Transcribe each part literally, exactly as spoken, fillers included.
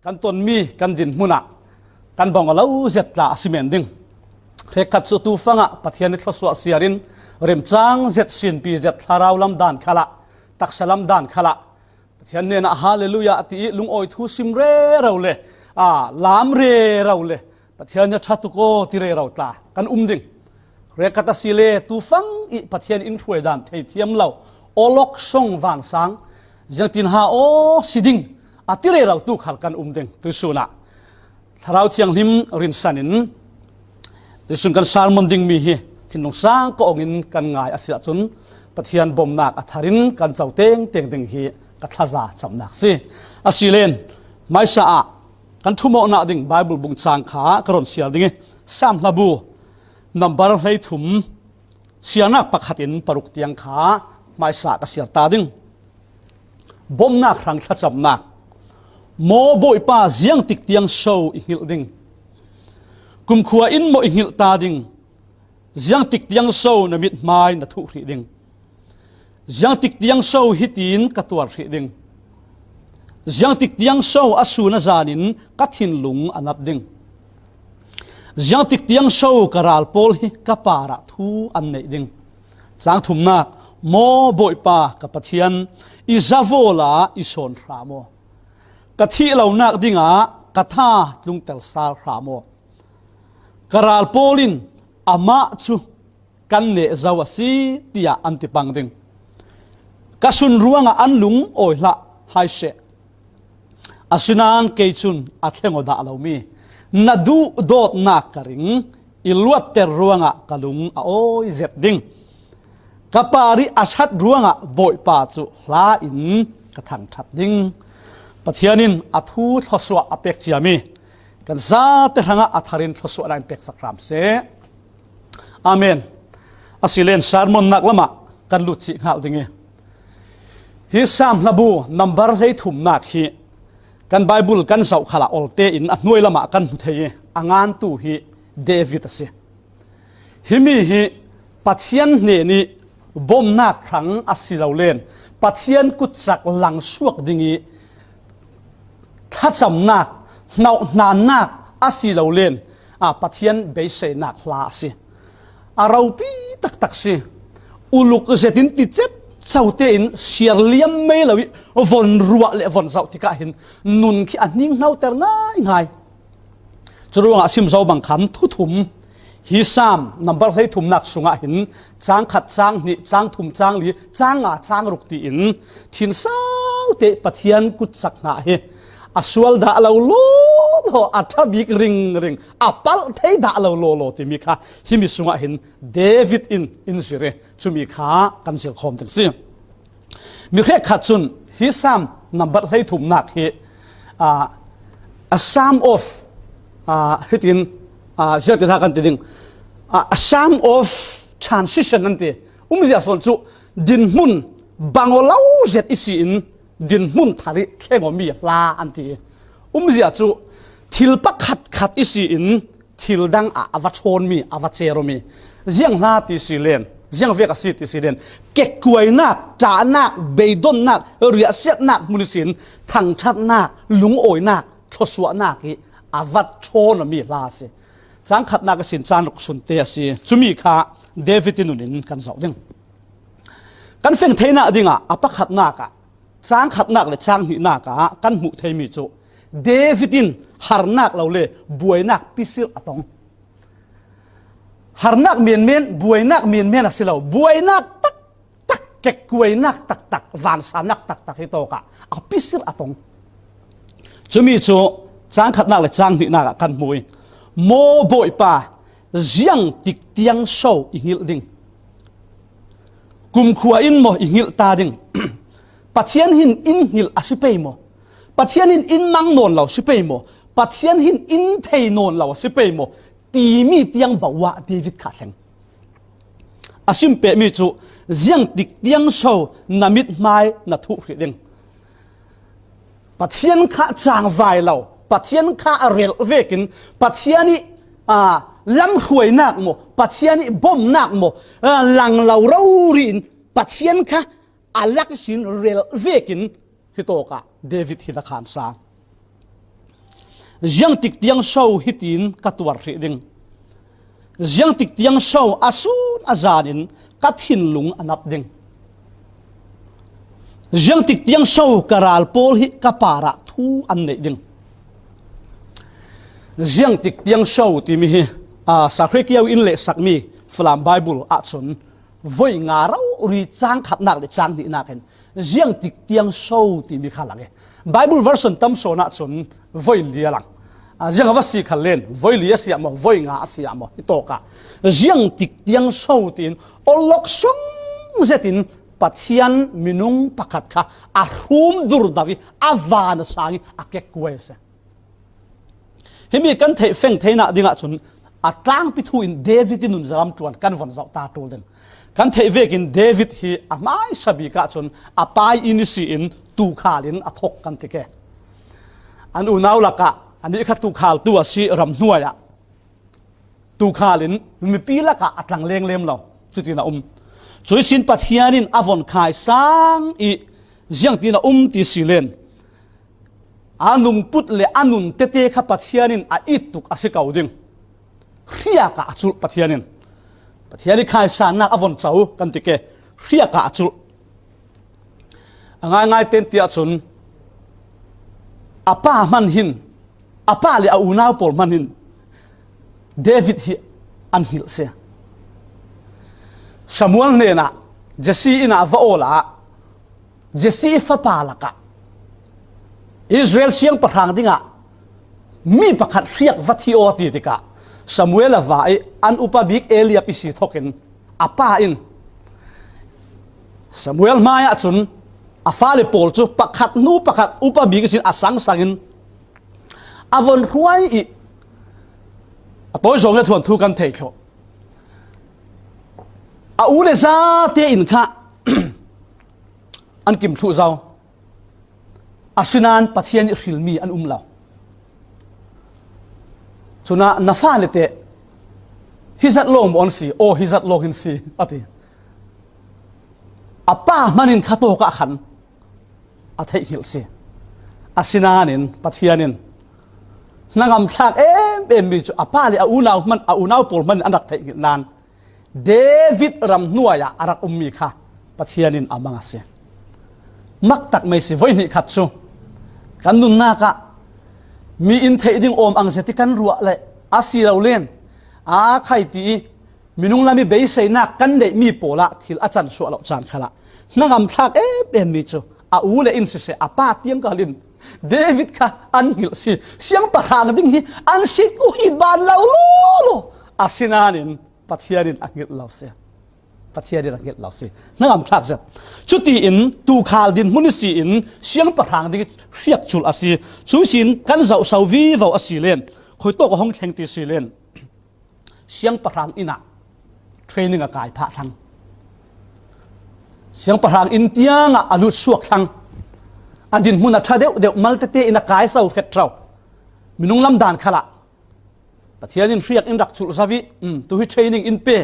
Kan tonmi kan dinhmunah kan bang aw lo zet tla a si men ding. Hrekkhat cu tufangah Pathian i thluasuah siarin remcang zet, sinpi zet, thlarau lam dan khalah, taksa lam dan khalah Pathian hnenah Hallelujah ti i lungawi thu sim rero le, aa, lam rero le, Pathian hi a ṭha tuk aw ti rero tla kan um ding. Hrekkhat a si le tufang i Pathian in hruai dan thei thiam lo, awlok song vansang, ziangtin ha aw si ding a ti rero tu khal kan um ding. Tuisunah Thlarau Thianghlim rinsan in tuisun kan sermon dingmi hi thinlung sang ka awngin kan ngai a si ahcun Pathian bomnak a tharin kan co tengteng ding hi ka thlaza camnak si. A si len, hmaisa ah kan ṭhumawknak ding Bible bung cang kha ka rawn siar ding i, Sam hlabu nambar hleithum, siarnak pakhat in paruk tiang kha hmaisa ka siar ta ding. Bomnak hrang thlacamnak. Maw Bawipa, ziangtik tiang so i hngilh ding? Kumkhua in maw i hngilh ta ding? Ziangtik tiang so na mithmai na thuh hrih ding? Ziangtik tiang so hitin ka tuar hrih ding? Ziangtik tiang so a sun a zanin ka thinlung a nat ding? Ziangtik tiang so ka ral pawl hi ka parah thu an neih ding? Cang thumnak, maw Bawipa ka Pathian, i zavawla i sawn hram aw. Ka thih lonak dingah ka tha tlungtel sal hram aw. Ka ral pawl in amah cu kan neh zo a si, tiah an ti pang ding. Ka sun ruangah an lung awi hlah hai seh. Asinain kei cun a thleng aw dah lomi na duhdawtnak ka ring, i luatter ruangah ka lung a awi zet ding. Ka parih a ṭhat ruangah Bawipa cu hla in ka thangṭhat ding. Pathian in a thu thluasuah a pek ciami kan zate hrangah a tharin thluasuahnak in peksak hram seh. Amen. A si len, sermon nak lamah kan lut cih hngalh ding i, hi Sam hlabu nambar hleithumnak hi kan Bible kan zoh khalah oltein a hnuai lamah kan hmu thei i, a ngantu hi David a si. Himi hi Pathian hnen i bomnak hrang a si lo len, Pathian kutcak langsuak ding i thlacamnak, hnauhhnannak a si lo len, a, Pathian beiseinak hla a si. A ropi taktak si. Uluk zetin ti cet cote in siar liam mei lo i von ruah le von zoh tikah hin nun khi a hning hnauter ngaingai. Curuangah sim zo bang khan thuthum hi Sam nambar hleithumnak sungah hin cang khat, cang hnih, cang thum, cang li, cang nga, cang ruk tiin thinsaute Pathian kutcak hna hi a sual dah lo lawlaw, a ṭha bik ringring, a palh thei dah lo lawlaw timi kha himi sungah hin David in in zir i, cumi kha kan zir khawm ding si. Mi hrekkhat cun hi Sam nambar hleithumnak hi, aa, a Psalm of, aa, hitin, aa, ziangtin ha kan ti ding, aa, a Psalm of transition an ti. Umzia sawn cu dinhmun bang aw lo zet i si in dinhmun thar i thleng awmi hla an ti. Umzia cu thil pakhat khat i si in thil dang ah a va ṭhawnmi, a va cer awmi, ziang hla ti si len, ziang vek a si ti si len, kekkuainak, ṭahnak, beidonnak, riahsiatnak hmun ihsin thangṭhatnak, lungawinak, thluasuahnak i a va ṭhawn awmi hla a si. Cang khatnak ihsin cang ruk sunte a si. Cumi kha David i nun in kan zoh ding. Kan feng theinak dingah a pakhatnak ah, cang khatnak le cang hnihnak ah kan hmuh theimi cu David in harnak lo le buainak pisir a tong. Harnak menmen, buainak menmen a si lo, buainak taktak, kekkuainak taktak, vansannak taktak hi tawkah a pisir a tong. Cumi cu cang khatnak le cang hnihnak ah kan hmu i, maw Bawipa, ziang tik tiang so i hngilh ding? Kumkhua in maw i hngilh ta ding? Pathian hin in hngilh a si pei maw? Pathian hin in mang nawn lo si pei maw? Pathian hin in thei nawn lo a si pei maw? Timi tiang bauah David kha a thleng. A sim pehmi cu, ziang tik tiang so na mithmai na thuh hrih ding? Pathian kha cangvai lo, Pathian kha a relh vekin, Pathian i, aa, lamhruainak maw, Pathian i bomnak maw, aa, lang lo rori in Pathian kha a lak ihsin relh vekin hi tawkah David hi na khan sa. Ziangtik tiang so hitin ka tuar hrih ding? Ziangtik tiang so a sun a zanin ka thinlung a nat ding? Ziangtik tiang so ka ral pawl hi ka parah thu an neih ding? Ziangtik tiang so timi hi, a, Sakhrei Kiau in lehsak mi Falam Bible ahcun voi nga rori cang khatnak le cang hnihnak in ziangtik tiang so timi kha lang e. Bible version tam sawn ahcun voi li a lang. A, ziang a va si khal len, voi li a si ah maw, voi nga a si ah maw, hi tawkah ziangtik tiang so tiin awlok sung zetin Pathian minung pakhat kha a hrum durdo i a van a sang i a kekkuai a si. Himi kan theih feng theinak dingah cun a tlangpi thu in David i nun zalam ṭuan kan von zoh ta ṭul ding. Kan theih vekin David hi a hmaisa bik ahcun a pai in ihsi in tuukhal in a thok kan ti ke. An unau lakah a nih kha tuukhal tu a si ram hnuai ah tuukhal in mipi lakah a tlang lenglem lo. Cutin a um. Cuihsin Pathian in a von khaisang i ziangtin a um ti si len a nungput le a nun tete kha Pathian in a it tuk a si ko ding. Hriak ah a culh Pathian in. Pathian i khaisannak a von co kan ti ke. Hriak ah a culh. A ngaingai ten ti ahcun a pa hman hin, a pa le a unau pawl hman hin David hi an hngilh si. Samuel hnenah Jesse inn ah va awl ah Jesse fapa lakah Israel siangpahrang dingah mi pakhat hriak va thi aw ti tikah Samuel a va i an upa bik Eliab i si thokin a pa in Samuel hmaiah cun a fale pawl cu pakhat hnu pakhat upa bik ihsin a sangsangin a von hruai i a tawi zawng le thuanthu kan thei thluh. A u le zate in kha an kim thluh zo. Asinain Pathian i hrilmi an um lo. Cunah na fale te hi zat lawng maw an si? Aw, hi zat lawng hin si, a ti. A pa hmanin kha tawkah khan a theih hngilh si. Asinain Pathian in hnangam thlak em em mi cu a pa le a unau hman, a unau pawl hmanin an rak theih hngilh nan David ram hnuai ah a rak ummi kha Pathian in a mang a si. Maktak mei si. Voi hnih khat cu kan nunnak ah mi in theih ding awm ang zet i kan ruah le a si lo len a khai ti i minung lam i beiseinak kan neihmi pawl ah thil a can suah lo caan khalah hnangam thlak em em mi cu a u le in siseh, a pa tiang kal in David kha an hngilh si. Siangpahrang ding hi an si ku hi ban lo law law. Asinain Pathian in a hngilh lo si. Pathian in a hngilh lo si. Hnangam thlak zet. Cutiin tuukhal dinhmun i si in siangpahrang ding hriak culh a si. Cu sin kan zoh so vivo a si len, khuitawk a hong thleng ti si len, siangpahrang inn ah training a kai phah thlang. Siangpahrang inn tiangah a lut suak thlang. A dinhmun a ṭha deuh deuh, mal tete in a kai so hret ṭheu. Minung lam dan khalah Pathian in hriak in rak culh zo i, um, tu hi training in pe,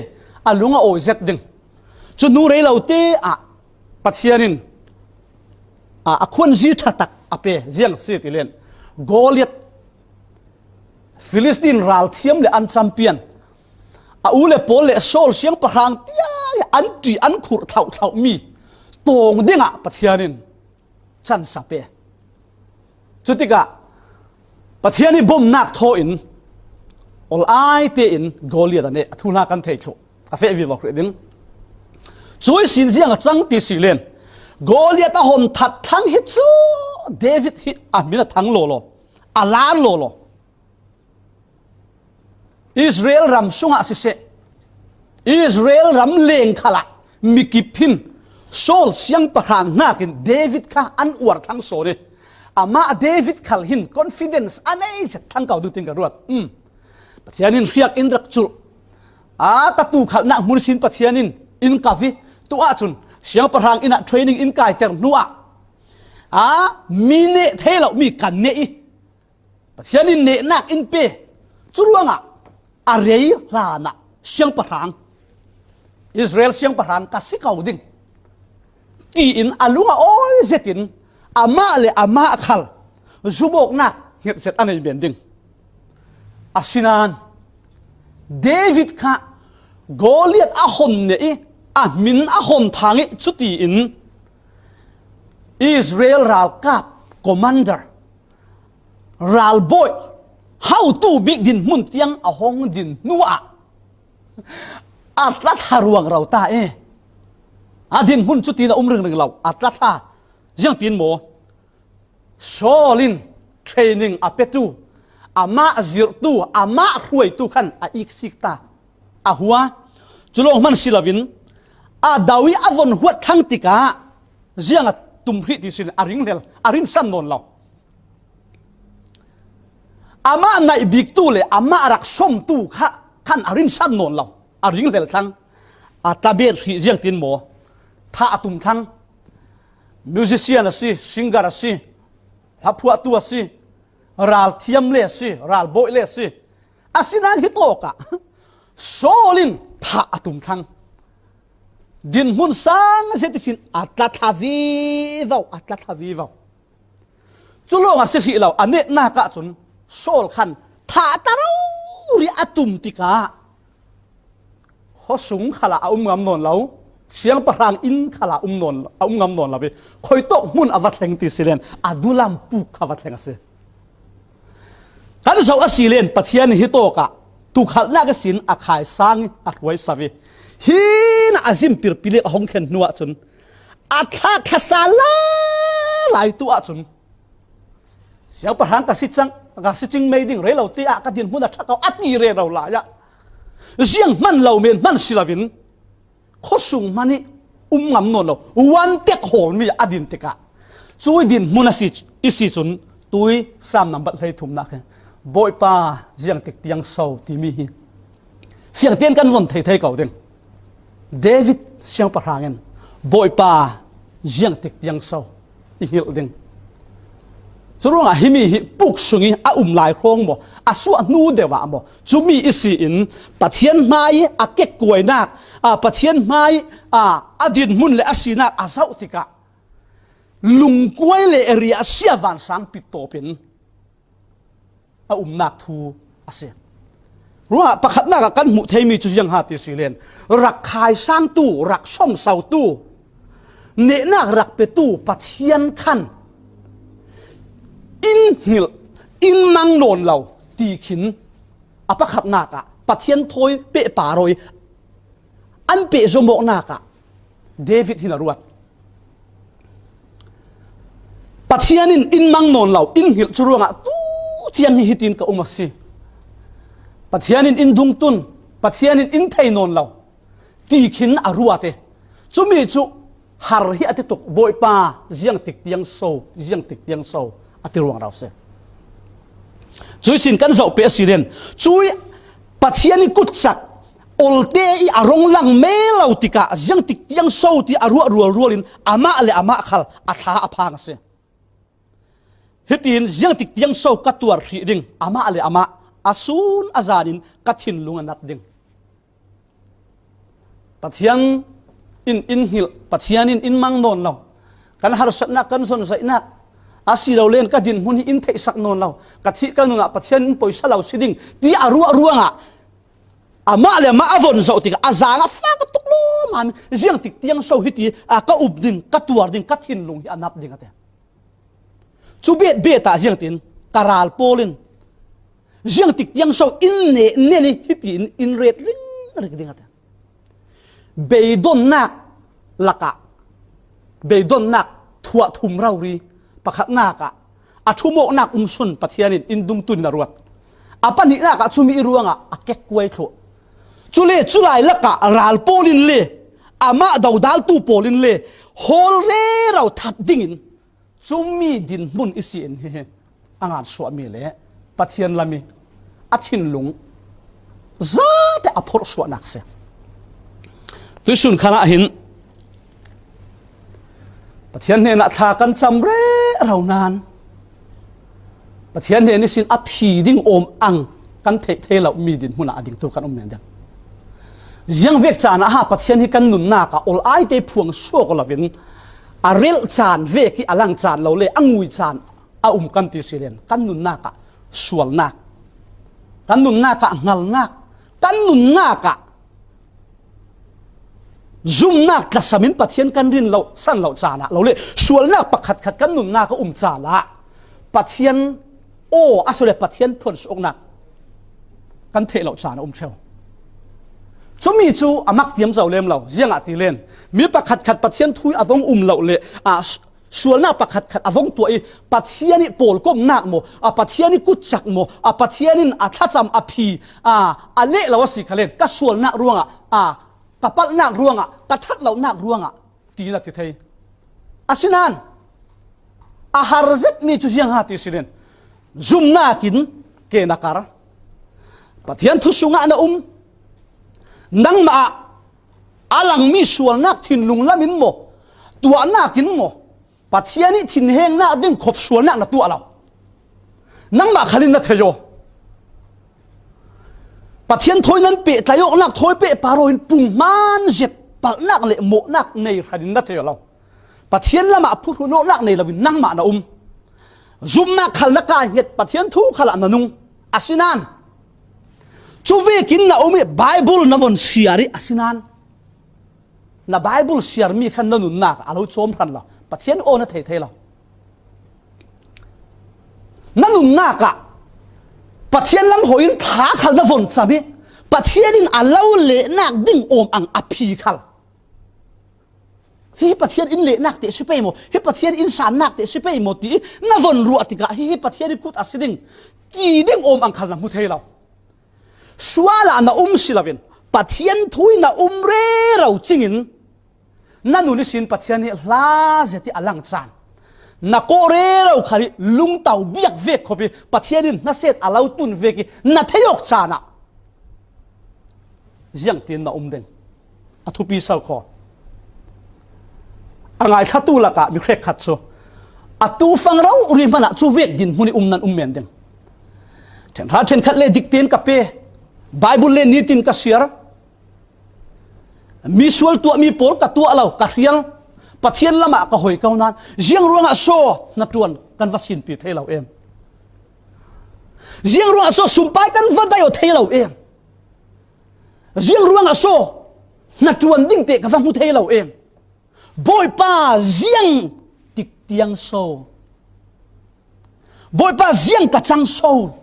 a lung a awi zet ding. Cu hnu rei lo te ah Pathian in, a, a khuanzi ṭha tak a pe. Ziang si ti len, Goliath, Filistin ralthiam le an champion, a u le pawl le Saul siangpahrang tiang an ṭi an khurh thlauhthlauh mi tawng dingah Pathian in chance a pe. Cutikah Pathian i bomnak thaw in ol ai tein Goliath a neh, a thuhla kan thei thluh. Ka feh vivo hrih ding. Cu ihsin ziang a cang ti si len, Goliath a hon that thlang hi cu David hi a min a thang lawlaw, a lan lawlaw. Israel ram sungah siseh, Israel ram leng khalah mikip hin Saul siangpahrang hnakin David kha an uar thlang sawn i, amah David khal hin confidence a nei zet thlang ko duh tiin ka ruat. Um. Pathian in hriak in rak culh. A, ka tuukhalnak hmun sin Pathian in in kap i, tu ahcun siangpahrang inn ah training in kaiter hnuah, a, mi neh thei lo mi kan neh i, Pathian in nehnak in pe. Cu ruangah a rei hlanah siangpahrang, Israel siangpahrang ka si ko ding, tiin a lung a awi zetin amah le amah khal zumawknak, nget zet a nei men ding. Asinain David kha Goliath a hon neh i, a min a hon thang i, cutiin Israel ralkap commander, ralbawi, hotu bik dinhmun tiang a hong din hnuah a tla thla ruang rau ta e. A dinhmun cutin a um ringring lo, a tla thla. Ziangtin maw? Saul in training a petu, amah zirhtu, amah hruaitu khan a iksik ta. A hua, cu lawng hman si loin, a David a von huat thlang tikah ziang a tum hrih ti sin a ringhlel, a rinsan nawn lo. Amah naih biktu le amah rak somtu kha khan a rinsan nawn lo, a ringhlel thlang. A tabet hrih ziangtin maw? Thah a tum thlang. Musician a si, singer a si, hlaphuahtu a si, ralthiam le a si, ralbawi le a si. Asinain hi tawkah Saul in thah a tum thlang. Dinhmun sang a zia ticin a tla thla vivo, a tla thla vivo. Cu lawng a si hrih lo, a netnak ahcun Saul khan thah ta rori a tum tikah khuasung khalah a um ngam nawn lo, siangpahrang inn khalah um nawn, a um ngam nawn lo ve. Khuitawk hmun a va thleng ti si len, a dulam puk kha va thleng a si. Kan zoh a si len Pathian hi tawkah tukhalhnak ihsin a khaisang i a hruaisa ve. Hi na a zimpirpi lek a hong thlen hnu ahcun a thlak thlasa la lai tu ahcun siangpahrang ka si cang, ka si cing mei ding, rei lo te ah ka dinhmun a ṭha ko a ti rero lai ah ziang hman lo men hman si loin khuasung hmanh i um ngam nawn lo, one tek hawlmi a din tikah cui dinhmun a si, i si cun tui Salm nambat hleithumnak he Bawipa ziangtik tiang so timi hi fiangtein kan von thei thei ko ding. David siangpahrang in Bawipa ziangtik tiang so i hngilh ding. Curuangah himi hi puk sung i a um lai hrawng maw, a suah hnu deuh ah maw, cumi i si in Pathian hmai a kekkuainak, a Pathian hmai a, a dinhmun le a sinak a zoh tikah lungkuai le riahsia vansang pittawp in a umnak thu a si. Ruangah pakhatnak ah kan hmuh theimi cu ziang ha ti si len, rak khaisangtu, rak somsotu, nehnak rak petu Pathian khan in hngilh, in mang nawn lo ti khin a pakhatnak ah Pathian thawi pehpar aw i an pehzom awknak ah David hin a ruat. Pathian in in mang nawn lo, in hngilh cu ruangah tu tiang hi hitin ka um a si. Pathian in in dungtun, Pathian in in thei nawn lo ti khin a ruat i cumi cu har hi a ti tuk, Bawipa, ziangtik tiang so, ziangtik tiang so a ti ruang rau si. Cui sin kan zoh peh a si len, cui Pathian i kutcak olte i a rong lang me lo tikah ziangtik tiang so ti a ruah rualrual in amah le amah khal a thla a phang a si. Hitin ziangtik tiang so ka tuar hrih ding, amah le amah a sun a zan in ka thinlung a nat ding. Pathian in in hngilh, Pathian in in mang nawn lo, kan harsatnak, kan zonzaihnak, a si lo len ka dinhmun hi in theihsak nawn lo, ka thih ka nunah Pathian in poisa lo si ding, ti a ruah ruangah amah le amah a von zoh tikah a zaang a fak a tuk lawmam, ziangtik tiang so hiti a ka up ding, ka tuar ding, ka thinlung hi a nat ding a ti. Cu bet bet ah ziangtin ka ral pawl in ziangtik tiang so in neh nen i hitin in ret ringring ding a ti. Beidonnak lakah beidonnak thuah thum rori, pakhatnak ah a ṭhumawknak um sun Pathian in in dungtun in a ruat. A pahnihnak ah cumi i ruangah a kekkuai thluh. Cule culai lakah ral pawl in le amah dodaltu pawl in le hawl rero that dingin cumi dinhmun i si in hi a ngansuahmi le Pathian lam i a thinlung zate a phorhsuahnak si. Tuisun khan ah hin Pathian hnenah thla kan cam rero nan Pathian hnen ihsin a phi ding awm ang kan theih thei lo mi dinhmun ah a dingtu kan um men ding. Ziangvek caan ah ha Pathian hi kan nunnak ah ol aite phuang suak loin a relh caan vek i a lang caan lo le a ngui caan a um kan ti si len, kan nunnak ah sualnak, kan nunnak ah hngalnak, kan nunnak ah zumnak tlasam in Pathian kan rin loh, san loh caan ah lo le, sualnak pakhatkhat kan nunnak a um caan ah Pathian aw a si le Pathian thuansuaknak kan theih loh caan a um ṭheu. Cumi cu a mak tiam zo lem lo, ziangahtile mi pakhatkhat Pathian thu a vong um lo le, ah, sualnak pakhatkhat a vong tuah i Pathian i pawlkomnak maw, a Pathian i kutcak maw, a Pathian in a thlacam a phi, a, a leh lo a si kha len, ka sualnak ruangah, a, ka palhnak ruangah, ka ṭhat lonak ruangah, tiin a ti thei. Asinain a har zetmi cu ziang ha ti si len, zumnak in ke na kar, Pathian thu sungah na um, nangmah ah a langmi sualnak thinlung lam in maw, tuahnak in maw, Pathian i thinhengnak ding khop sualnak na tuah lo. Nangmah khal in na thei aw. Pathian thawi nan pehtlai awknak thawi pehpar aw in pung hmaan zet palhnak le mawhnak nei hran in na thei aw lo. Pathian lamah phuhrun awknak nei lo in nangmah na um. Zumnak khal na kai hnget, Pathian thu khal ah na nung. Asinain cu vekin na um i Baibal na von siar i asinain na Baibal siarmi khan na nunnak ah a lo cawm hran lo. Pathian aw na thei thei lo. Na nunnak ah Pathian lam hawi in thla khal na von cam i Pathian in a lo lehnak ding awm ang a phi khal. Hi hi Pathian in lehnak te si pei maw? Hi Pathian in sannak te si pei maw? Ti i na von ruah tikah hi hi Pathian i kut a si ding ti ding awm ang khal na hmu thei lo. Sual ah na um si loin Pathian thu i na um rero cingin na nun ihsin Pathian hi hla zet i a lang caan, na kawh rero khal i lungto biak vek khop i Pathian in hnaset a lo tun vek i na thei awk caan ah ziangtin na um ding? A thupi so khaw. A ngaithlatu lakah mi hrekkhat cu atu fang rori hmanah cu vek dinhmun i um nan um men ding. Ṭhenhra ṭhenkhat le diktein ka pe, Baibal le nitin ka siar, misual tuahmi pawl ka tuah lo, ka hrial, Pathian lamah ka hoi ko nain ziang ruangah so hnaṭuan kan va sinpi thei lo em? Ziang ruangah so sumpai kan va daih aw thei lo em? Ziang ruangah so hnaṭuan ding te ka va hmu thei lo em? Bawipa, ziang tik tiang so? Bawipa, ziang ka cang so?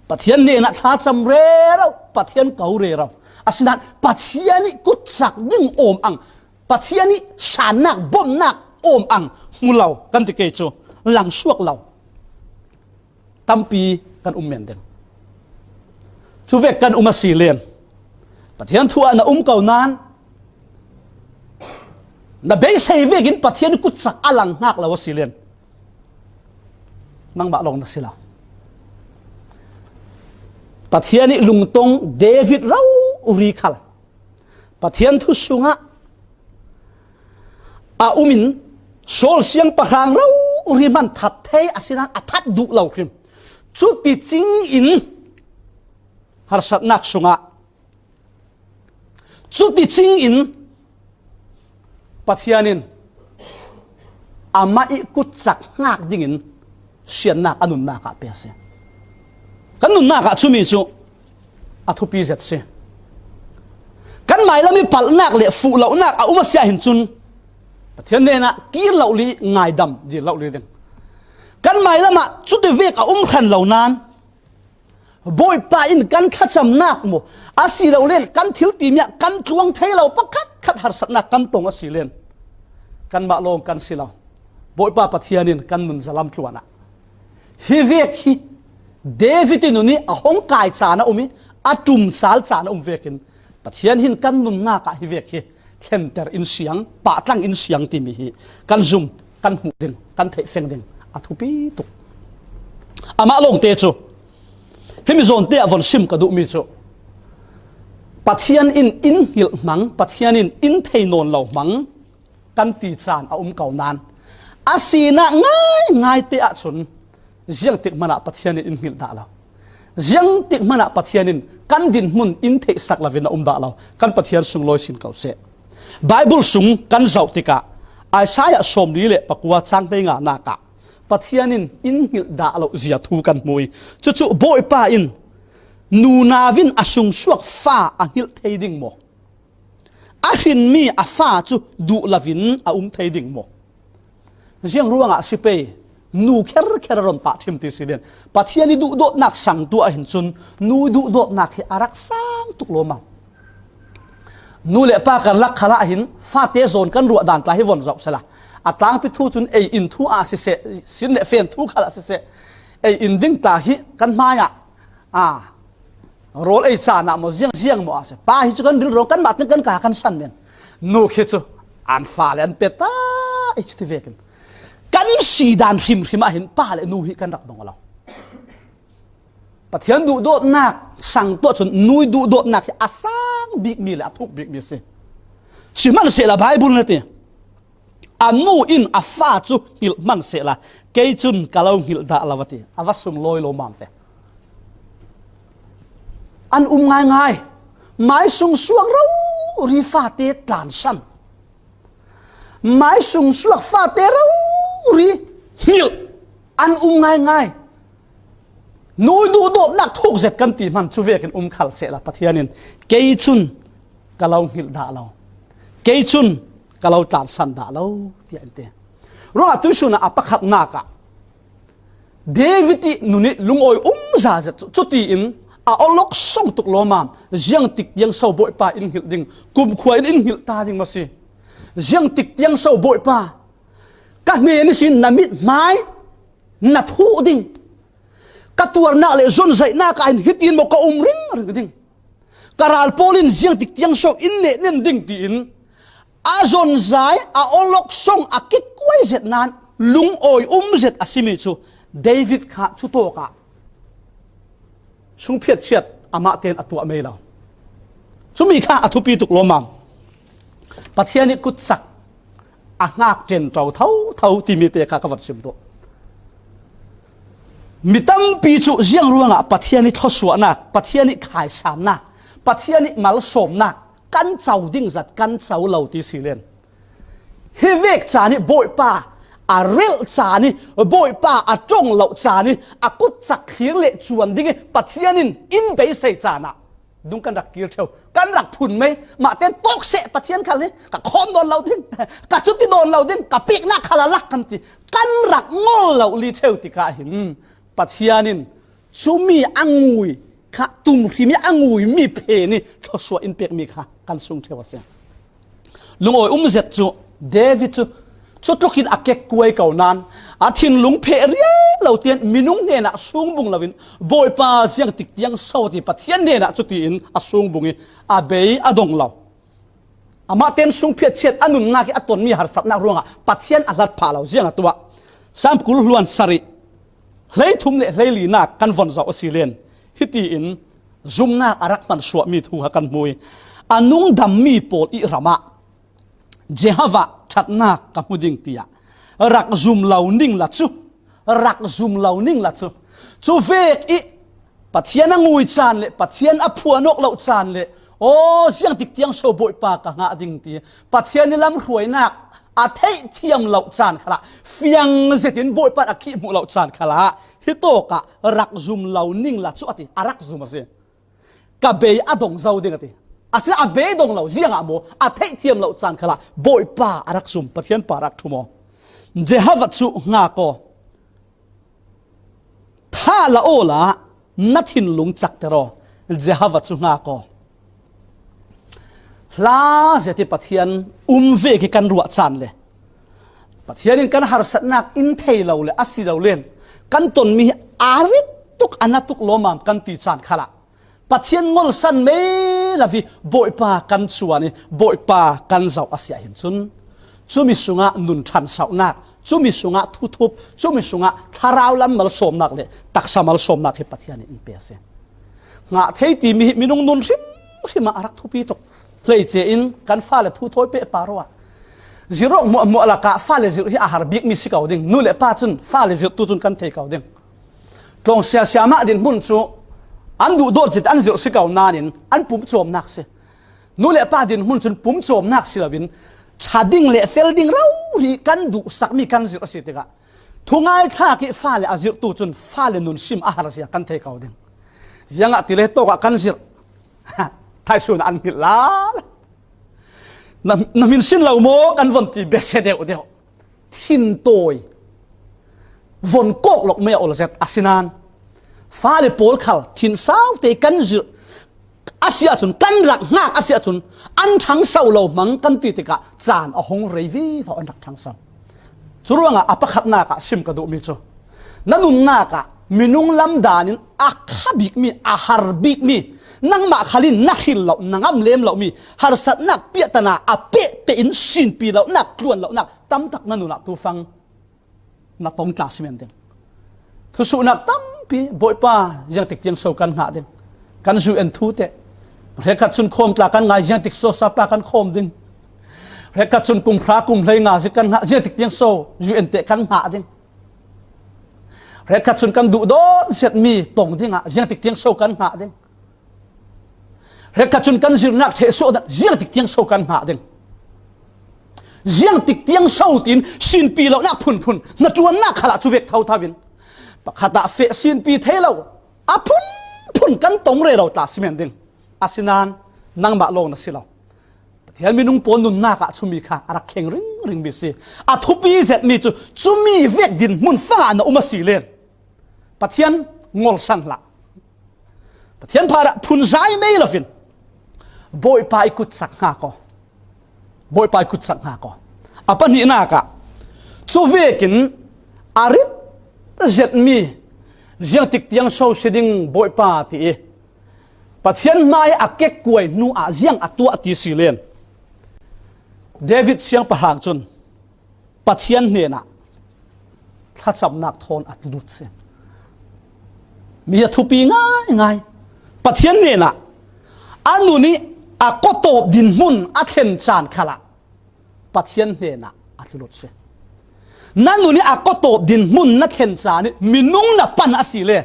Pathian hnenah thlacam rero, Pathian ko rero. Asinain Pathian i kutcak ding awm ang, Pathian i sannak, bomnak awm ang hmu lo kan ti kei cu langsuak lo tampi kan um men ding. Cu vek kan um a si len, Pathian thu ah na um ko nain na beisei vekin Pathian i kutcak a lang hngak lo a si len, nangmah lawng na si lo. Pathian i lungtong David rori khal Pathian thu sungah a um in Saul siangpahrang rori hman that thei a si nain a that duh lo hrim. Cuticing in harsatnak sungah, cuticing in Pathian in amah i kutcak hngak dingin siannak a nunnak ah pe a si. Kan nunnak ah cumi cu a thupi zet si. Kan mailam i palhnak le fuh lonak a um a si ah hin cun Pathian hnenah kir lo li, ngaidam dir lo li ding. Kan mailam ah cuti vek a um hran lo nain Bawipa in kan thlacamnak maw, a si lo len kan thil timi ah kan tluang thei lo pakhatkhat harsatnak kan tong a si len, kanmah lawng kan si lo. Bawipa Pathian in kan nun zalam tluan ah hi vek hi David i nun i a hong kai caan a um i a ṭum sal caan a um vekin Pathian hin kan nunnak ah hi vek hi thlenter in siang, pahtlang in siang timi hi kan zum, kan hmuh ding, kan theih feng ding a thupi tuk. Amah lawngte cu himi zawnte ah von sim ka duhmi cu Pathian in in hngilh hmang, Pathian in in thei nawn lo hmang kan ti caan a um ko nain a sinak ngaingai te ahcun ziangtik hmanah Pathian in in hngilh dah lo. Ziangtik hmanah Pathian in kan dinhmun in theihsak loin a um dah lo. Kan Pathian sunglawi sin ko seh. Baibal sung kan zoh tikah Isaiah sawmli le pakua cang hleinganak ah Pathian in in hngilh dah loh zia thu kan hmu hi. Cucu Bawipa in nunau in a sungsuak fa a hngilh thei ding maw? A hrinmi a fa cu duh loin a um thei ding maw? Ziang ruangah si pei, nu kherkher a ron pah ṭhim ti si lian. Pathian i duhdawtnak sang tuah hin cun nu duhdawtnak hi a rak sang tuk lawmmam. Nu le pa karlak khalah hin fate zawn kan ruah dan tla hi von zoh sela. A tlangpi thu cun ei in thu ah siseh, sin le fen thu khalah siseh, ei in ding tla hi kan hmaiah, a, rawl ei caan ah maw, ziang ziang maw a si. Pa hi cu kan rilrawng, kanmah teng kan ka kan san men. Nu khi cu an fale an pet ta, ei cu ti vekin kan si dan hrimhrim ah hin pa le nu hi kan rak dong lo. Pathian duhdawtnak sang tuah cun nu duhdawtnak hi a sang bikmi le a thuk bikmi si. Sihmanhsehlaw Baibal na ti, a nu in a fa cu hngilh hmanh sehla, kei cun ka lo hngilh dah lo a ti. A va sunglawi lawmmam ve. An um ngaingai. Mai sungsuak rori fate tlansan. Mai sungsuak fate rori hngilh. An um ngaingai. Nu duhdawtnak thuk zet kan ti hmanh cu vekin um khal sehla, Pathian in kei cun ka lo hngilh dah lo, kei cun ka lo tlansan dah lo, tiah in ti. Ruangah tuihsun ah a pakhatnak ah David i nun i lungawi um za zet cu, cutiin a awlok song tuk lawmmam. Ziangtik tiang so Bawipa in hngilh ding, kumkhua in in hngilh ta ding maw si? Ziangtik tiang so Bawipa, ka hnen ihsin na mithmai na thuh ding, ka tuarnak le zonzaihnak ah hin hitin maw ka um ringring ding, ka ral pawl in ziangtik tiang so in nehnen ding tiin a zonzai, a awlok song a kikuai zet nan lungawi um zet a simi cu David kha cutawkah sungphiatchiat amah tein a tuah mei lo. Cumi kha a thupi tuk lawmmam. Pathian i kutcak a hngak ṭen ṭo thotho timi te kha ka van sim tuah. Mi tampi cu ziang ruangah Pathian i thluasuahnak, Pathian i khaisannak, Pathian i malsawmnak kan co ding zat kan co lo ti si len. Hi vek caan i Bawipa a relh caan i, Bawipa a ṭong loh caan i, a kutcak thlir le cuan ding i Pathian in in beisei caan ah dung kan rak kir ṭheu, kan rak phun mei. Mah ten tawk seh, Pathian khal hi ka khawm nawn lo ding, ka cuti nawn lo ding, ka peknak khal a lak kan ti, kan rak ngol lo li ṭheu tikah hin Pathian in cumi a ngui kha, tumhrim i a ngui mi phen i thluasuah in pekmi kha kan sung ṭheu a si. Lungawi um zet cu David cu cutlukin a kekkuai ko nan, a thinlung pheh riai lo tian minung hnenah sungbung loin Bawipa ziangtik tiang so ti Pathian hnenah cutiin a sungbung i a bei a dong lo. Amah ten sungphiatchiat a nunnak i a tonmi harsatnak ruangah Pathian a hlat phah lo ziang a tuah. Sam kul hluan sarih hleithum le hleilinak kan von zoh a si len hitiin zumnak a rak hmansuahmi thu kha kan hmu i, a nungdammi pawl i ramah Jehovah ṭhatnak ka hmu ding tiah rak zum lo ning la cu, rak zum lo ning la cu. Cu vek i Pathian a ngui caan le Pathian a phuan awk loh caan le aw, ziangtik tiang so Bawipa ka hngah ding ti Pathian i lamhruainak a theihthiam loh caan khalah, fiang zetin Bawipa a khih hmuh loh caan khalah, hitawkah rak zum lo ning la cu a ti, a rak zum a si. Ka bei a dong zo ding a ti. Asinain a bei dong lo ziangah maw, a theihthiam loh caan khalah Bawipa a rak zum, Pathian pa a rak ṭhum aw. Jehovah cu hngak aw. Tha la awla na thinlung cakter aw, Jehovah cu hngak aw. Hla zet i Pathian um vek i kan ruah caan le Pathian in kan harsatnak in thei lo le a si lo len kan tonmi hi a rit tuk, a na tuk lawmmam kan ti caan khalah Pathian ngolsan mei lo i Bawipa kan cuan i Bawipa kan zoh a si ahhin cun, cumi sungah nun ṭhansohnak, cumi sungah thuthup, cumi sungah thlarau lam malsawmnak le taksa malsawmnak hi Pathian in in pe a si. Hngah thei timi hi minung nun hrimhrim ah a rak thupi tuk. Hleice in kan fale thu thawi peh pah rua. Zirh awk hmuahhmuah lakah fale zirh hi a har bikmi si ko ding. Nu le pa cun fale zirhtu cun kan thei ko ding. Tlawng siasia mah dinhmun cu an duhdawt zet an zirh si ko nain an pumcawmnak si. Nu le pa dinhmun cun pumcawmnak si loin ṭha ding le fel ding rori kan duhsakmi kan zirh a si tikah Ku ngaithlak i fale a zirhtu cun fale nun sim a har zia kan thei ko ding. Ziangahtile tawkah kan zirh. Thaisun an hngilh lala. Na, na hmin sin lo maw kan von ti bese deuh deuh. Thintawi von kawk lok mei a ol zet a si nan, fale pawl khal thin saute kan zirh a si ahcun, kan rak hngak a si ahcun, an ṭhangso lo hmang kan ti tikah caan a hung rei vivo, an rak ṭhangso. Curuangah a pakhatnak ah sim ka duhmi cu, na nunnak ah minung lam dan in a kha bikmi, a har bikmi, nangmah khal in na hril lo, na ngam lem lomi harsatnak piahtana a pehpeh in sinpi lonak, tluan lonak tam tak na nun ah tufang na tong tla si men ding. Thusuhnak tampi, Bawipa, ziangtik tiang so kan hngah ding? Kan U N thu te, hrekkhat cun khawm tla kan ngai, ziangtik so sapa kan khawm ding? Hrekkhat cun kum hra kum hlei nga zik kan hngah, ziangtik tiang so U N te kan hngah ding? Hrekkhat cun kan duhdawt zetmi tong dingah ziangtik tiang so kan hngah ding? Hrekkhat cun kan zirnak ṭheh suah dan ziangtik tiang so kan hngah ding? Ziangtik tiang so tiin sinpi lonak phunphun hnaṭuannak khalah cu vek thotho in pakhat ah feh sinpi thei lo a phunphun kan tong rero tla si men ding. Asinain nangmah lawng na si lo. Pathian minung pawl nunnak ah cumi kha a rak kheng ringringmi si. A thupi zetmi cu cumi vek dinhmun fangah na um a si len Pathian ngolsang hlah. Pathian phar ah phunzai mei loin Bawipa i kutsak hngak aw. Bawipa i kutsak hngak aw. A pahnihnak ah, cu vekin a rit zetmi ziangtik tiang so si ding Bawipa ti i Pathian hmai a kekkuai hnu ah ziang a tuah ti si len David siangpahrang cun Pathian hnenah thlacamnak thawn a tlut si. Mi a thupi ngaingai. Pathian hnenah a nun i a kawtawp dinhmun a thlen caan khalah Pathian hnenah a tlut si. Na nun i a kawtawp dinhmun na thlen caan i minung na pan a si le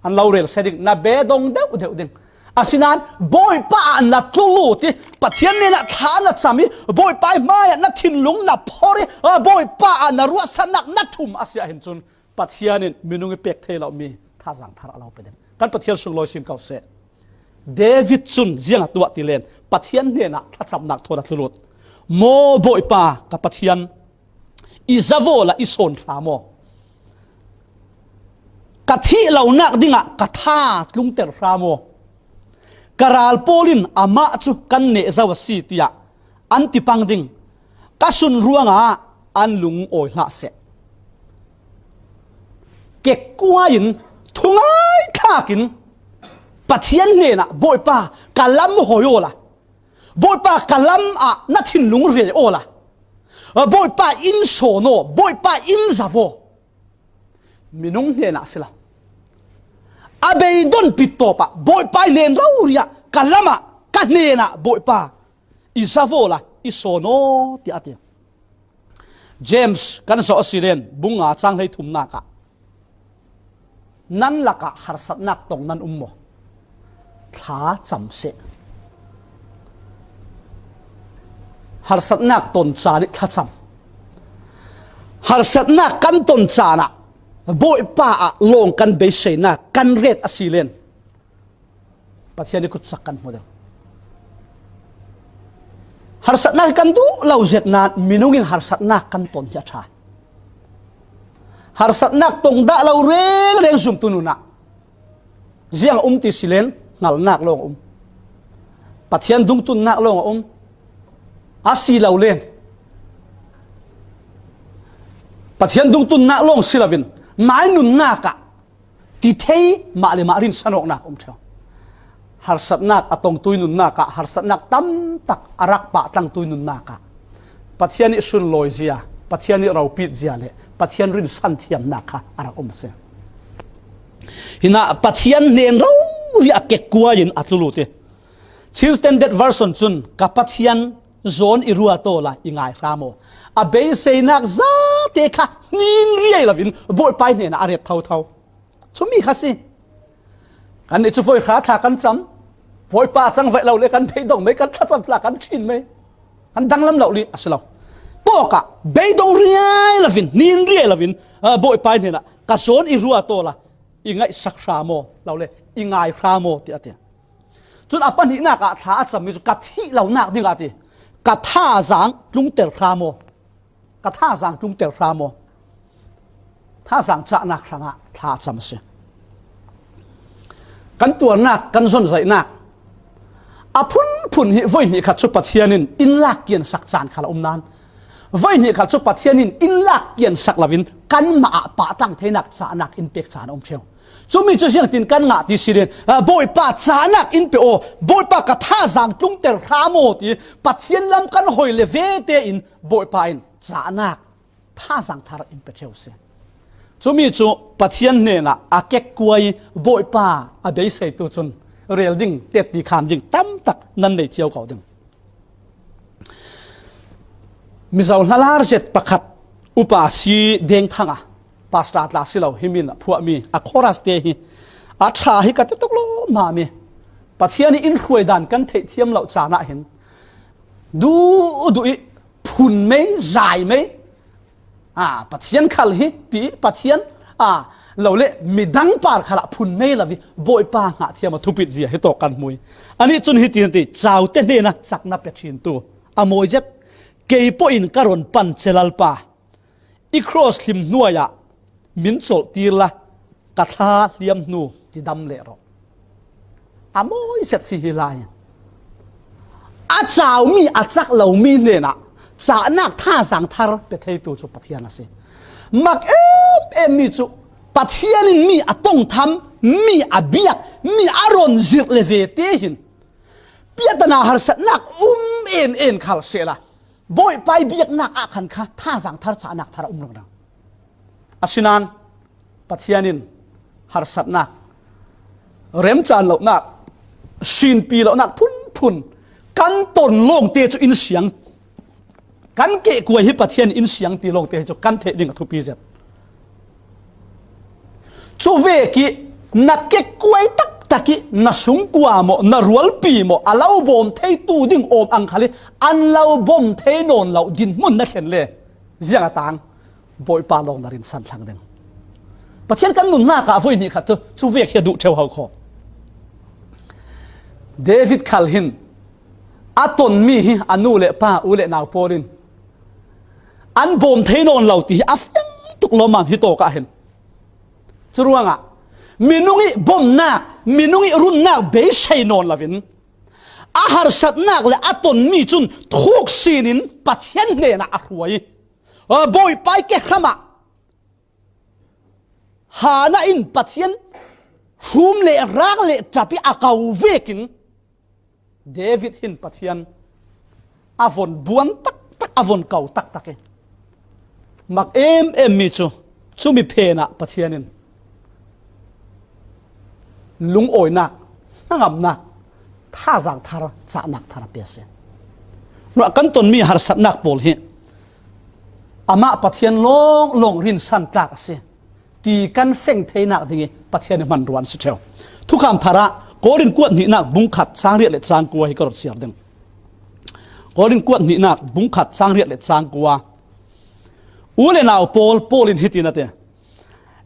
an lo rel sia ding, na bedong deuh deuh ding. Asinain Bawipa ah na tlulut i Pathian hnenah thla na cam i Bawipa i hmaiah na thinlung na phor i Bawipa ah na ruahsannak na thum a si ahhin cun Pathian in minung i pek thei lomi thazaang thar a lo pe ding. Kan Pathian sunglawi sin ko seh. David cun ziang a tuah ti len Pathian hnenah thlacamnak thawn a tlulut. Maw Bawipa ka Pathian, i zavaw la i sawn hram aw. Ka thih lonak dingah ka tha tlungter hram aw. Ka ral pawl in amah cu kan neh zo a si tiah an ti pang ding. Ka sun ruangah an lungawi hlah seh. Kekkuai in thungai thlak in Pathian hnenah Bawipa ka lam hawi awla Bawipa ka lam ah na thinlung re awla Bawipa in sawn aw, Bawipa in zavaw. Minung hnenah si lo. A beidon pittawp ah Bawipa i len rori ah ka lam ah ka hnenah Bawipa i zavaw la i sawn aw tiah a ti. James kan zoh a si len bung nga cang hlei thumnak ah nan lakah harsatnak tong nan um maw? Thla cam seh. Harsatnak ton caan i thla cam. Harsatnak kan ton caan ah Bawipa ah lawng kan beiseinak kan ret a si len Pathian i kutsak kan hmu ding. Harsatnak hi kan duh lo zet nain minung in harsatnak kan ton hi a ṭha. Harsatnak tong dah lo rengreng zumtu nunah ziang a um ti si len hngalnak lawng a um. Pathian dungtunnak lawng a um. A si lo len Pathian dungtunnak lawng si loin mai nunnak ah ti thei mah le mah rinsanawknak a um ṭheu. Harsatnak a tongtui nunnak ah, harsatnak tamtak a rak pahtlangtui nunnak ah Pathian i sunlawi zia, Pathian i ropit zia le Pathian rinsan thiamnak kha a rak um a si. Hinah Pathian hnen rori a kekkuai in a tlulut i Chin Standard Version cun ka Pathian zawn i ruat awla i ngai hram aw. A beiseinak zate kha hnin riai loin Bawipa hnenah a ret thotho. Cumi kha si. Kan nih cu fawi hra thla kan cam. Bawipa a cang vaih lo le kan beidong mei, kan thlacam hla kan ṭhin mei. Kan danglam lo li a si lo. Tawkah beidong riai loin, hnin riai loin Bawipa i hnenah ka zawn i ruat aw la, i ngaihsak hram aw, lo le, i ngai hram aw, tiah a ti. Cun a pahnihnak ah thla a cammi cu ka thih lonak dingah a ti. Ka thazaang tlungter hram aw. Ka thazaang tlungter hram aw. Thazaang cahnak hrangah thla a cam a si. Kan tuarnak, kan zonzaihnak a phunphun hi voi hnih khat cu Pathian in in lak kiansak caan khal a um nain, voi hnih khat cu Pathian in in lak kiansak loin kanmah ah pahtlang theinak cahnak in pek caan a um ṭheu. Cumi cu ziangtin kan ngah ti si len, ah, Bawipa cahnak in pe aw, Bawipa ka thazaang tlungter hram aw ti Pathian lam kan hoi le ve tein Bawipa in cahnak thazaang thar in pe ṭheu si. Cumi cu Pathian hnenah a kekkuai Bawipa a beiseitu cun rel ding, tetti khan ding tamtak nan nei cio ko ding. Mizo hnalar zet pakhat upa si Deng Thang a, pastor tla si lo, hi min a phuahmi a chorus te hi a ṭha hi ka ti tuk lawmhmahmi. Pathian i in hruai dan kan theih thiam lo caan ah hin duh duh i phun mei, zai mei, aa, Pathian khal hi ti, Pathian, aa, lo le midang par khalah phun mei lo i Bawipa hngah thiam a thupit zia hi tawk kan hmu i, anih cun hiti an ti, caute hnenah cak na pe ṭhin tu a mawi zet, kei pawh in ka rawn pan che Lalpa, i cross hlim hnuai ah min colh tir la, ka thla hliam hnu tidam leh rawh. A mawi zet si hi lai. A caumi, a cak lomi hnenah cahnak thazaang thar pe theitu cu Pathian a si. Mak em em mi cu Pathian in mi a tongtham, mi a biak, mi a rawn zirh le ve te hin piatana harsatnak um en en khal sehla, Bawipa i biaknak ah khan kha thazaang thar, cahnak thar a um ringring. Asinain Pathian in harsatnak, remcaan lonak, sinpi lonak phunphun kan ton lawngte cu in siang, kan kehkuai hi Pathian in siang ti lawngte hi cu kan theih ding a thupi zet. Cuvek ih na kekkuai taktak ih na sungkua maw, na rualpi maw, a lo bawm theitu ding awm ang khal ih an lo bawm thei nawn lo dinhmun na thlen le ziang a tang? Bawipa lawng na rinsan thlang ding. Pathian kan nunnak ah voi hnih khat cu cuvek hi a duh ṭheu ho kho. David khal hin a tonmi hi a nu le pa, u le nau pawl in an bawm thei nawn lo ti hi a fiang tuk lawmmam hi tawk ah hin. Curuangah minung ih bawmhnak, minung ih runnak beisei nawn loin a harsatnak le a tonmi cun thuk sinin Pathian hnenah a hruai. Bawipa ih kehram ah Hana in Pathian hrum le rak le ṭap ih a ko vekin David hin Pathian a von buan taktak, a von ko taktak ih mak em em mi cu, cumi phenah Pathian in lungawinak, hnangamnak, thazaang thar, cahnak thar a pe a si. Ruah kan tonmi harsatnak pawl hi amah Pathian lawnglawng rinsan tlak a si ti kan feng theinak ding ih Pathian ih hmanrua an si ṭheu. Thukham Thar ah Korin kuat hnihnak bung khat cang riat le cang kua hi ka rawt siar ding. Korin kuat hnihnak bung khat cang riat le cang kua. U le nau pawl, Paul in hitin a ti,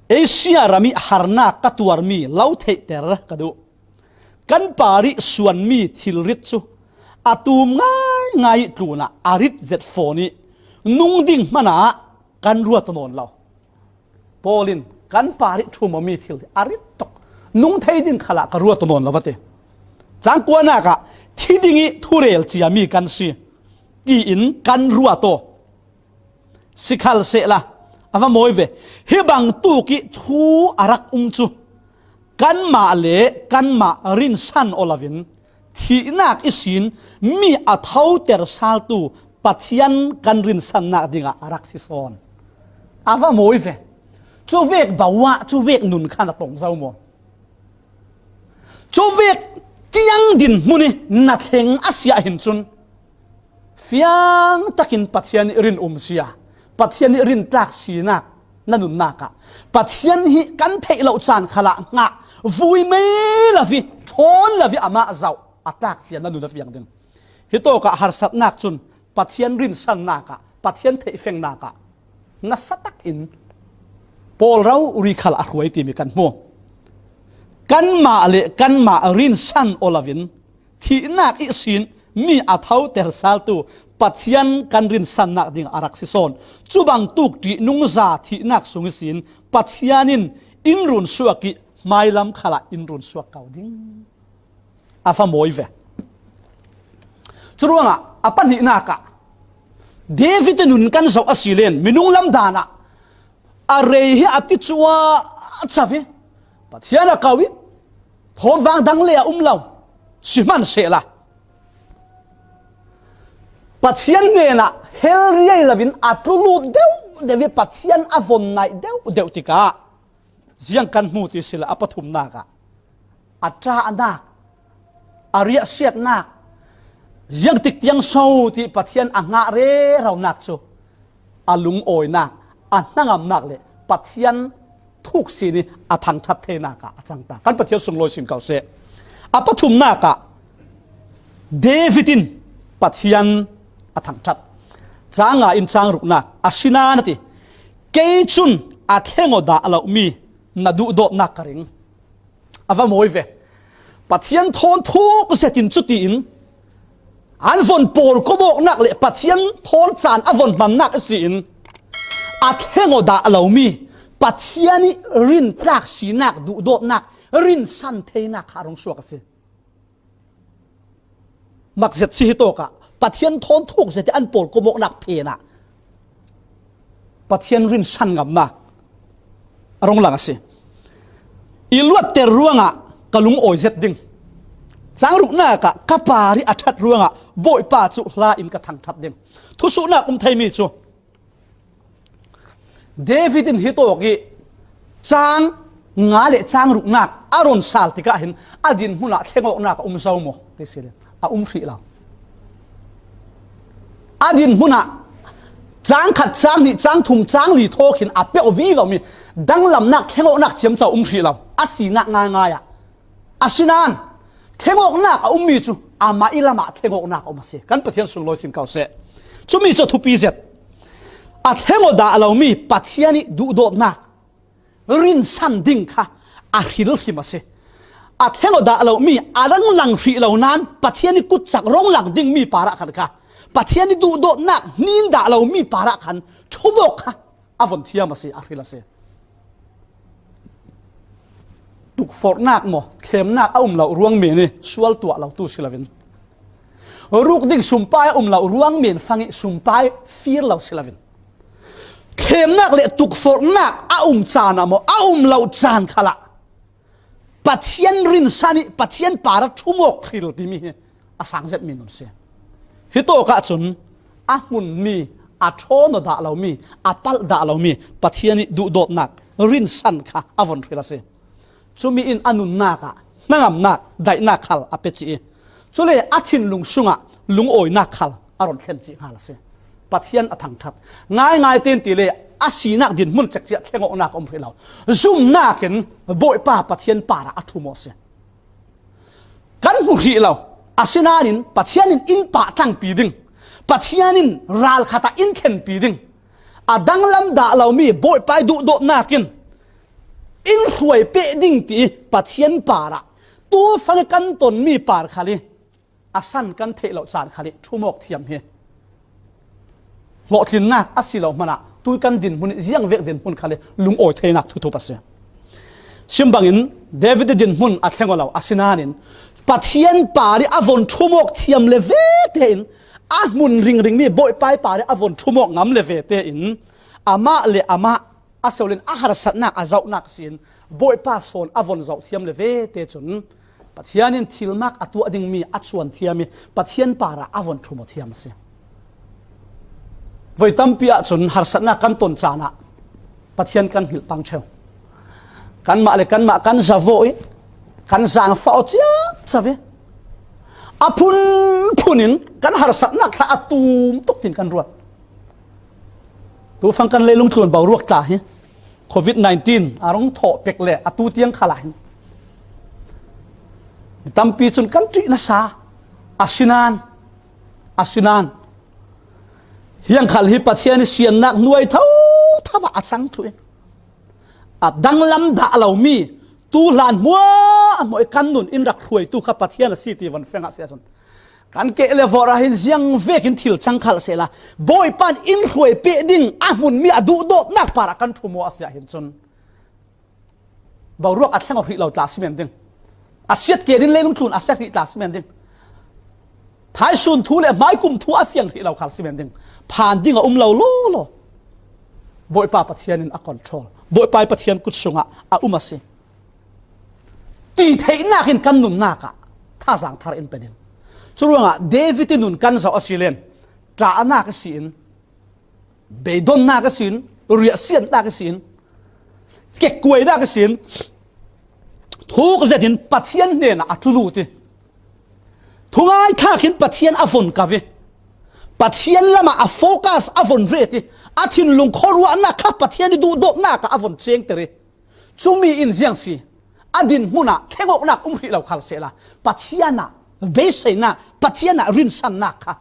Asia ram ih harnak ka tuarmi lo theihter ka duh. Kan par ih suanmi thilrit cu a tum ngaingai ih tlunah a rit zet fawn ih nung ding hmanah kan ruat aw nawn lo. Paul in kan par ih ṭhum awmi thil a rit tuk, nung thei ding khalah ka ruat aw nawn lo a ti. Cang kuanak ah thi ding ih thurel ciami kan si tiin kan ruat aw. Sikhalsehla a va mawi ve. Hi bangtuk ih thu a rak um cu kanmah le kanmah rinsan aw loin thihnak ihsin mi a thoter saltu Pathian kan rinsannak dingah a rak si sawn. A va mawi ve. Cuvek bauah cuvek nun khan a tong zo maw? Cuvek tiang dinhmun ih na thleng a si ah hin cun fiang takin Pathian ih rin um si a, Pathian ih rintlak sinak na nunnak ah Pathian hi kan theih loh caan khalah hngah vui mei lo ih ṭhawn lo ih amah zoh a tlak cia na nun a fiang ding. Hitawkah harsatnak cun Pathian rinsannak ah, Pathian theihfengnak ah nasa takin awl rau ri khal a hruai timi kan hmu. Kanmah le kanmah rinsan aw loin thihnak ihsin mi a tho telsaltu Pathian kan rinsannak ding a rak si sawn. Cubang tuk ṭihnungza thihnak sung ihsin Pathian in in runsuak ih hmailam khalah in runsuak ko ding. A va mawi ve. Curuangah a pahnihnak ah David in nun kan zoh a si len minung lamdan ah a rei hi a ti cuahcah ih Pathian a ko ih thawmvang dang le a um lo. Sihmanhsehla Pathian hnenah hel riai loin a tlu lut deuhdeuh ih Pathian a von naih deuhdeuh tikah ziang kan hmu ti sila a pathumnak ah a ṭahnak, a riahsiatnak, ziangtik tiang so ti Pathian a ngah reronak cu a lungawinak, a hnangamnak le Pathian thuk sin ih a thangṭhat theinak ah a cang ta. Kan Pathian sunglawi sin ko seh. A pathumnak ah David in Pathian a thangṭhat. Cang nga in cang ruknak, asinain a ti, kei cun a thleng aw dah lomi na duhdawtnak ka ring. A va mawi ve. Pathian thawn thuk zetin cutiin an von pawlkom awknak le Pathian thawn caan a von hmannak ihsin a thleng aw dah lomi Pathian ih rintlak sinak, duhdawtnak, rinsan theinak kha a rung suak a si. Mak zet si hi tawkah Pathian thawn thuk zet ih an pawlkom awknak phenah Pathian rinsan ngamnak a rung lang a si. I luatter ruangah ka lungawi zet ding. Cang ruknak ah ka par ih a ṭhat ruangah Bawipa cu hla in ka thangṭhat ding. Thusuhnak um theimi cu David in hi tawk ih cang nga le cang ruknak a run sal tikah hin a dinhmun ah thleng awknak a um zo maw? Ti si le a um hrih lo. A dinhmun ah cang khat, cang hnih, cang thum, cang li thawk hin a peuh vivo mi danglamnak, thleng awknak ciamco um hrih lo. A sinak ngaingai ah Asinain thleng awknak a ummi cu amah ih lamah thleng awknak a um a si. Kan Pathian sunglawi sin ko seh. Cumi cu a thupi zet. A thleng aw dah lomi Pathian ih duhdawtnak rinsan ding kha a hrilhrim a si. A thleng aw dah lomi a ranglang hrih lo nain Pathian ih kutcak rung lang dingmi parah khan kha Pathian ih duhdawtnak hnin dah lomi parah khan ṭhum awk kha a von thiam a si, a hril a si. Tukforhnak maw, thlemnak a um loh ruang men ih sual tuah lotu si loin, ruk ding sumpai a um loh ruang men fang ih sumpai fir lo si loin, thlemnak le tukforhnak a um caan ah maw, a um loh caan khalah Pathian rinsan ih Pathian parah ṭhum awk hril timi hi a sang zetmi nun si. Hi tawk ahcun a hmunmi, a ṭhawn aw dah lomi, a palh dah lomi Pathian ih duhdawtnak rinsan kha a von hril a si. Cumi in a nunnak ah hnangamnak, daihnak khal a pia cih ih, cule a thinlung sungah lungawinak khal a run thlen cih hngal a si. Pathian a thangṭhat. Ngaingai tein ti le a sinak dinhmun cekciah thleng awknak a um hrih lo. Zumnak in Bawipa Pathian parah a ṭhum aw a si. Kan hmu hrih lo. Asinain Pathian in in pah tlangpi ding, Pathian in ral khat ah in thlenpi ding, a danglam dah lomi Bawipa ih duhdawtnak in in hruai peh ding ti ih Pathian parah tu fang ih kan tonmi par khal ih a san kan theih loh caan khal ih ṭhum awk thiam hi hlawhtlinnak a si lo hmanah tu kan dinhmun ih ziangvek dinhmun khal ih lungawi theinak thuthup a si. Sim bangin David ih dinhmun a thleng aw lo, asinain Pathian par ih a von ṭhum awk thiam le ve tein a hmun ringringmi Bawipa ih par ih a von ṭhum awk ngam le ve tein amah le amah a si loin a harsatnak a zohnak sin Bawipa sawn a von zoh thiam le ve te cun Pathian in thilmak a tuah dingmi a cuan thiam ih Pathian parah a von ṭhum aw thiam a si. Voi tampi ahcun harsatnak kan ton caan ah Pathian kan hngilh pang ṭheu. Kanmah le kanmah kan zavaw ih kan zaangfah aw ciapco ih a phunphun in kan harsatnak thla a tum tuk tin kan ruat. Tufang kan leilung tlun boruak tla hi covid nineteen a rung thawh pek le atu tiang khalah hin mi tampi cun kan ṭih nasa. Asinain, asinain hiang khal hi Pathian ih siannak hnuai thotho ah a cang thluh ih a danglam dah lo mi, tu hlan hmuahmuah i kan nun in rak hruaitu kha Pathian a si ti von fengah si ahcun, kan keh le vorh ah hin ziang vekin thil cang khal sehla, Bawipa in in hruai peh ding a hmun mi a duhdawtnak parah kan ṭhu maw a si ahhin cun, boruak a thleng awk hrih lo tla si men ding. A siat ken in leilung tlun a siat hrih tla si men ding. Thaisun thu le hmaikum thu a fiang hrih lo khal si men ding. Phan ding a um lo lawlaw. Bawipa Pathian in a control. Bawipa Pathian kut sungah a um a si. Ti theihnak in kan nunnak ah thazaang thar in pe ding. Curuangah David i nun kan zoh a si len, ṭahnak a si in, beidonnak a si in, riahsiatnak a si in, kekkuainak a si in, thuk zetin Pathian hnenah a tlulut i, thungai thakin Pathian a von kav i, Pathian lamah a focus a von ret i, a thinlung khuaruahnak kha Pathian i duhdawtnak ah a von cengter i, cumi in ziang si, a dinhmun ah thlengawknak um hrih lo khal sehla, Pathian ah beiseinak, Pathian ah rinsannak kha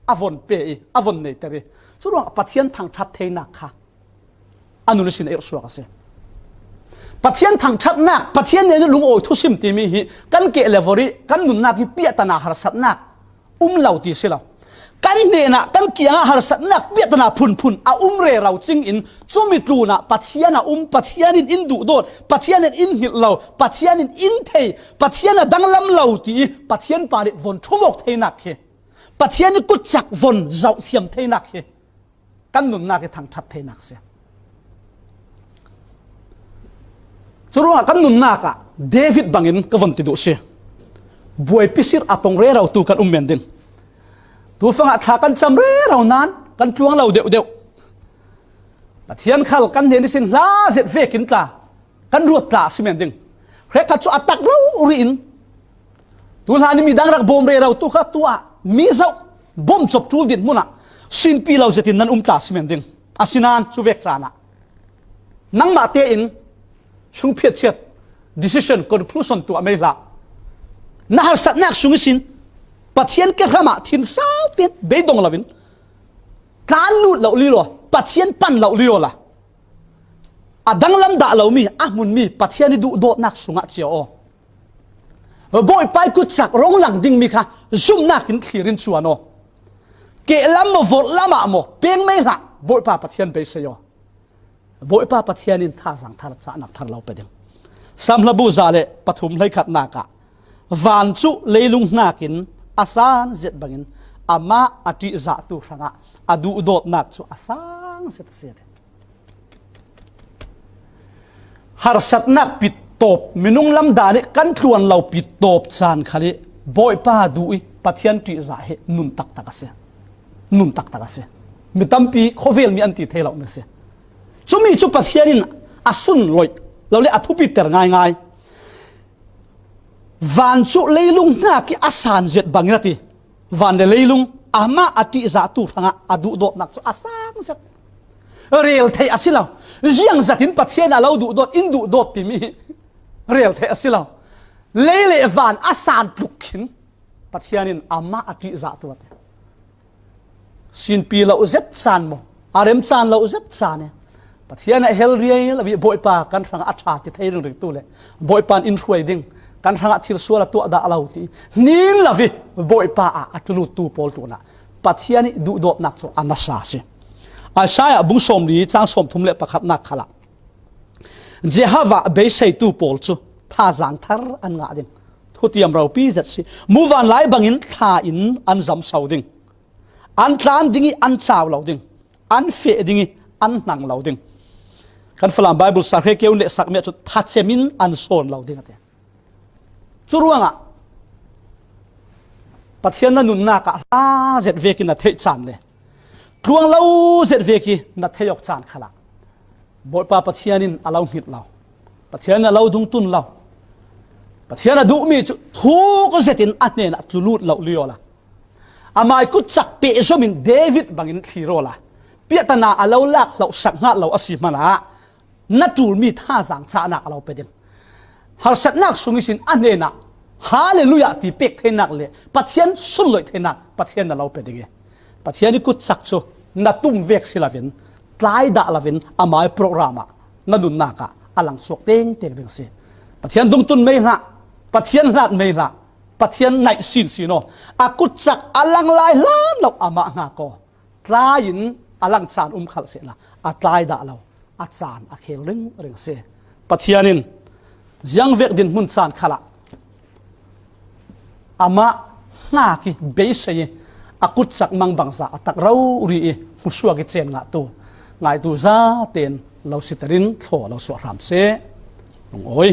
a von pe i, a von neiter i, curuangah Pathian thangṭhat theinak kha a nun ihsin a irhsuak a si. Pathian thangṭhatnak, Pathian nen lungawi thusim timi hi kan keh le vorh i kan nunnak i piahtana harsatnak um lo ti si lo. Kan hnenah, kan kiangah harsatnak piahtana phunphun a um rero cingin, cumi tlunah Pathian a um, Pathian in in duhdawt, Pathian in in hngilh lo, Pathian in in thei, Pathian a danglam lo ti i Pathian parih von ṭhum awk theinak khi, Pathian i kutcak von zoh thiam theinak khi kan nunnak i thangṭhat theinak si. Curuangah kan nunnak ah David bangin ka von ti duh si. Buaipi sir a tong rerotu kan um men ding. Tufangah thla kan cam rero nain kan tluang lo deuhdeuh. Pathian khal kan hnen ihsin hla zet vekin tla, kan ruat tla a si men ding. Hrekkhat cu a tak rori in, tu hlan i midang rak bawm rerotu kha tuah mi zoh bawm cop ṭul dinhmun ah sinpi lo zetin nan um tla a si men ding. Asinain cu vek caan ah nangmah tein sungphiat chiat, decision, conclusion tuah mei hlah. Na harsatnak sung ihsin Pathian kehram ah thinsau tein beidong loin tlan lut lo lio, Pathian pan lo lio la, a danglam dah lomi, a hmunmi Pathian i duhdawtnak sungah cia aw. Bawipa i kutcak rong lang dingmi kha zumhnak in thlir in cuan aw. Kehlam maw, vorhlam ah maw, peng mei hlah, Bawipa Pathian beisei aw. Bawipa Pathian in thazaang thar, cahnak thar lo pe ding. Psalm hlabu za le pathum hleikhatnak ah, van cu leilung hnakin a san zet bangin amah a ṭihzahtu hrangah a duhdawtnak cu a sang zet a si, a ti. Harsatnak pittawp, minung lamdan i kan tluan lo pittawp caan khal i Bawipa duh i Pathian ṭihzah hi nun taktak a si. Nun taktak a si. Mi tampi khuavel mi an ti thei lo mi a si. Cumi cu Pathian in a sunloih lo le a thupiter ngaingai. Van cu leilung hnak i a san zet bangin a ti. Van le leilung amah a ṭihzahtu hrangah a duhdawtnak cu a sang zet. Rel theih a si lo. Ziang zat in Pathian a lo duhdawt, in duhdawt timi hi rel theih a si lo. Lei le van a san tluk khin Pathian in amah a ṭihzahtu a ti. Sinpi lo zet caan maw, a rem caan lo zet caan e. Pathian a hel riai lo i Bawipa kan hrangah a ṭha ti thei ringringtu le Bawipa in in hruai ding, kan hrangah thil sual a tuah dah lo ti nin lo i Bawipa ah a tluluttu pawl tlunah Pathian i duhdawtnak cu a nasa a si. Isaiah bung sawmli cang sawmthum le pakhatnak khalah Jehovah beiseitu pawl cu thazaang thar an ngah ding. Thutiam ropi zet si. Muvanlai bangin thla in an zamso ding. An tlan ding i an cau lo ding. An feh ding i an hnang lo ding. Kan Falam Bible sakhe keun le sakmeh cu thacem in an sawn lo ding a ti. Curuangah Pathian na nunnak ah hla zet vekin na theih caan le tluang lo zet vek i na thei awk caan khalah Bawipa Pathian in a lo hngilh lo, Pathian a lo dungtun lo, Pathian a duhmi cu thuk zetin a hnenah tlulut lo lio la, amai kutcak pehzom in David bangin thlir aw la, piahtana a lo lak hloh sak hngalh lo a si hmanah na ṭulmi thazaang cahnak a lo pe ding. Harsatnak sung ihsin a hnenah Hallelujah ti pek theinak le Pathian sunloih theinak Pathian na lo pe ding i Pathian i kutcak cu na tum vek si loin tlai dah loin amai program ah na nunnak ah a langsuak tengteng ding si. Pathian dungtun mei hlah, Pathian hlat mei hlah, Pathian naih sinsin aw, a kutcak a lang lai hlan lo amah hngak aw. Tlai-in a lang caan um khalh sehla, a tlai dah lo, a caan a khel ringring si. Pathian in ziangvek dinhmun caan khalah amah hngak i beisei i a kutcak mangbangza a tak rori i hmusuak i cen ngahtu ngaitu zaten lo siterin thlaw lo suah hram seh. Lungawi